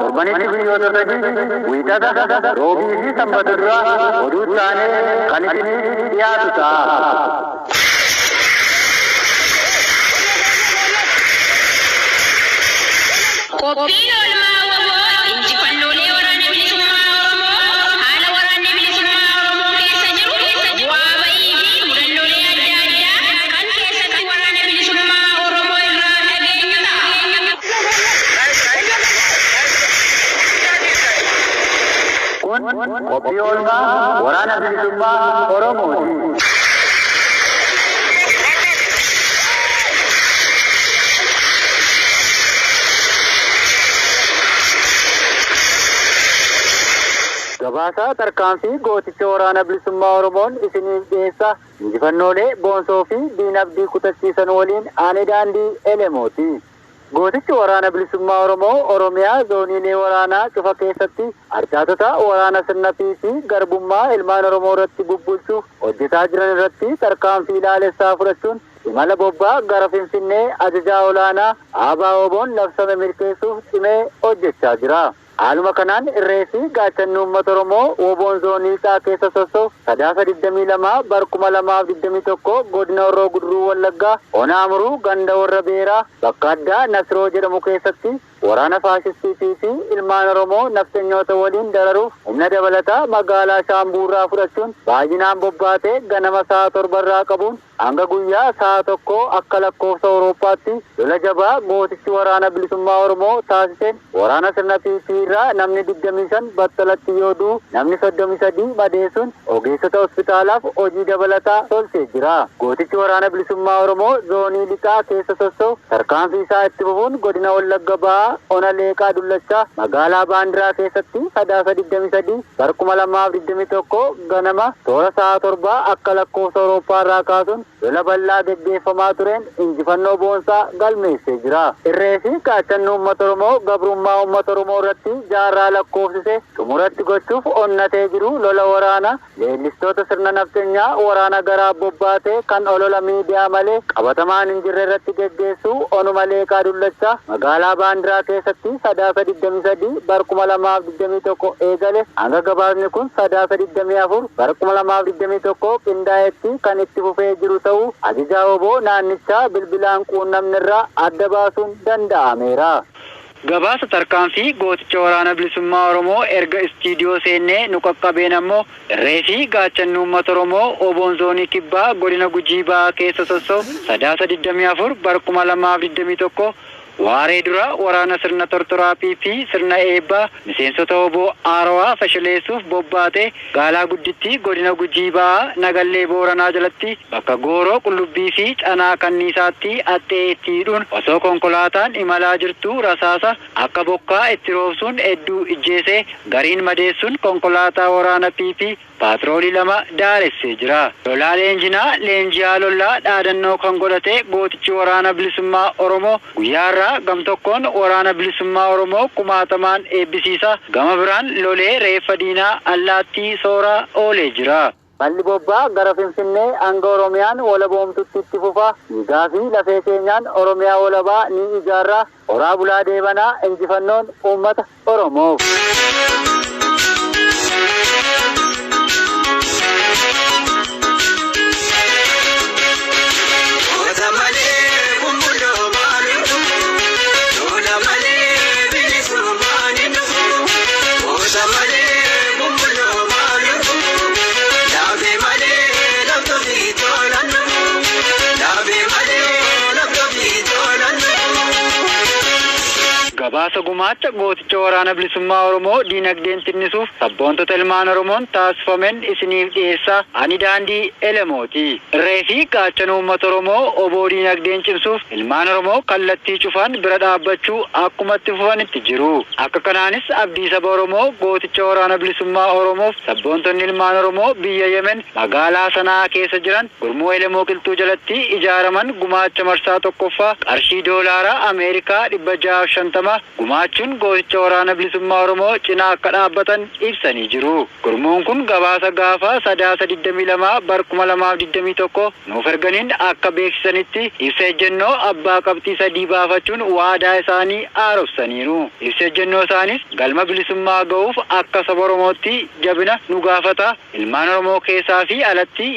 Torbanitti guyyoota sadii, Wiixata, Roobii fi Sanbata duraa oduu taanee kan isiniif dhiyaatu ta'a. Qophiin oolmaa WBO injifannoolee Waraana Bilisummaa Oromoo, haala Waraanni Bilisummaa Oromoo keessa jiru, bu'aa ba'ii fi mudannoolee adda addaa kan keessatti Waraana Bilisummaa Oromoo irraa dhageenyu ta'a. Kun qophii oolmaa Waraana Bilisummaa Oromooti. Gabaasa tarkaanfii gooticha Waraana Bilisummaa Oromoon isiniif dhiyeessa. Injifannoolee boonsoo fi diinabdii kutachiisan waliin ani Daandii Elemooti. Gootichi Waraana Bilisummaa Oromoo Oromiyaa zooniilee waraanaa cufa keessatti arcaatota waraana sirna PP garbummaa ilmaan Oromoo irratti bubbulchuuf hojjetaa jiran irratti tarkaanfii laalessaa fudhachuun imala bobbaa gara Finfinnee ajajaa olaanaa ABO'n labsame milkeessuuf cimee hojjechaa jira. Haaluma kanaan irree fi gaachanni uummata Oromoo WBOn zoonii lixaa keessa sosso'u Sadaasa 22 bar 2021 godina Horroo Guduruu Wallaggaa Ona Amuruu ganda warra Beeraa bakka addaa Nasroo jedhamu keessatti waraana faashistii PP ilmaan Oromoo nafxanyoota waliin dararuuf humna dabalataa magaalaa Shaambuurraa fudhachuun baay'inaan bobbaatee ganama sa'a torbarraa qabuun hanga guyyaa sa'a tokkoo akka lakkoofsa Awurooppaatti lola jabaa gootichi Waraana Bilisummaa Oromoo taasiseen waraana sirna PP irraa namni 25 battalatti yoo du'u namni 33 madeessuun ogeessota hospitaalaaf hojii dabalataa tolchee jira. Gootichi Waraana Bilisummaa Oromoo zoonii lixaa keessa sosso'u tarkaanfii isaa itti fufuun godina Wallagga Bahaa Ona Leeqaa Dullachaa magaalaa Baandiraa keessatti Sadaasa 23 bar 2021 ganama toora sa'a torbaa akka lakkoofsa Awurooppaa irraa kaasuun lola bal'aa geggeeffamaa tureen injifannoo boonsaa galmeessee jira. Irree fi gaachanni uummata Oromoo gabrummaa uummata Oromoo irratti jaarraa lakkoofsise xumuratti gochuuf onnatee jiru lola waraana leellistoota sirna nafxenyaa waraana garaa bobbaatee kan olola miidiyaa malee qabatamaan hin jirre irratti geggeessuu onuma Leeqaa Dullachaa magaalaa Baandiraa keessatti Sadaasa 23 bar 2021 eegale hanga gabaasni kun Sadaasa 24 bara 2021 qindaa'etti kan itti fufee jiru ta'uu ajajaa wbo naannichaa bilbilaan quunnamnerraa adda baasuun danda'ameera. Gabaasa tarkaanfii gooticha Waraana Bilisummaa Oromoo erga istiidiyoo seennee nu qaqqabeen ammoo irree fi gaachanni uummata Oromoo WBOn Zoonii Kibbaa Godina Gujii Bahaa keessa sosso'u Sadaasa 24 bara 2021 Waaree dura waraana sirna tortoraa PP sirna eebbaa miseensota wbo haarawaa fashaleessuuf bobbaate gaalaa guddittii godina Gujii Bahaa Nagallee Booranaa jalatti bakka Gooroo Qullubbii fi Canaa Kanniisaatti haxxee itti hidhuun osoo konkolaataan imalaa jirtuu rasaasa akka bokkaa itti roobsuun hedduu ijjeesee gariin madeessuun konkolaataa waraana PP Paatroolii 2 daaressee jira. Lolaa Leenjinaa, Leenji'aa Lollaa dhaadannoo kan godhate gootichi Waraana Bilisummaa Oromoo guyyaa har'aa gamtokkoon Waraana Bilisummaa Oromoo kumaatamaan eebbisiisaa gama biraan lolee reeffa diinaa allaattii sooraa oolee jira. Malli bobbaa gara Finfinnee hanga Oromiyaan walaboomtutti itti fufa. Dhiigaa fi lafee keenyaan Oromiyaa walabaa ni ijaarra. Horaa bulaa deebanaa injifannoon uummata Oromoof. Goota malee kumbulloo maal hin dhufu? Lola malee bilisummaan hin dhufu. Goota malee kumbulloo maal hin dhufu? Lafee malee laftofi tolan dhufu. Lafee malee laftofi tolan dhufu. Gabaasa gumaacha gooticha Waraana Bilisummaa Oromoo diinagdeen tinnisuuf sabboontota ilmaan Oromoon taasifameen isiniif dhiyeessa. Ani Daandii Elemooti. Irree fi gaachana uummata Oromoo oboo diinagdeen cimsuuf ilmaan Oromoo kallattii cufaan bira dhaabbachuu akkuma itti fufanitti jiru. Akka kanaanis abdii saba Oromoo gooticha Waraana Bilisummaa Oromoof sabboontonni ilmaan Oromoo biyya Yemen magaalaa Sana'aa keessa jiran gurmuu Elemoo Qilxuu jalatti ijaaraman gumaacha marsaa tokkoffaa qarshii doolaara Ameerikaa 650 gumaachuun gooticha Waraana Bilisummaa Oromoo cinaa akka dhaabbatan ibsanii jiru. Gurmuun kun gabaasa gaafa Sadaasa 22 bar 2021 nuuf erganiin akka beeksisanitti ibsa ejjennoo abbaa qabxii sadii baafachuun waadaa isaanii haaromsaniiru. Ibsa ejjennoo isaanis galma bilisummaa ga'uuf akka saba Oromootti jabina nu gaafata. Ilmaan Oromoo keessaa fi alatti.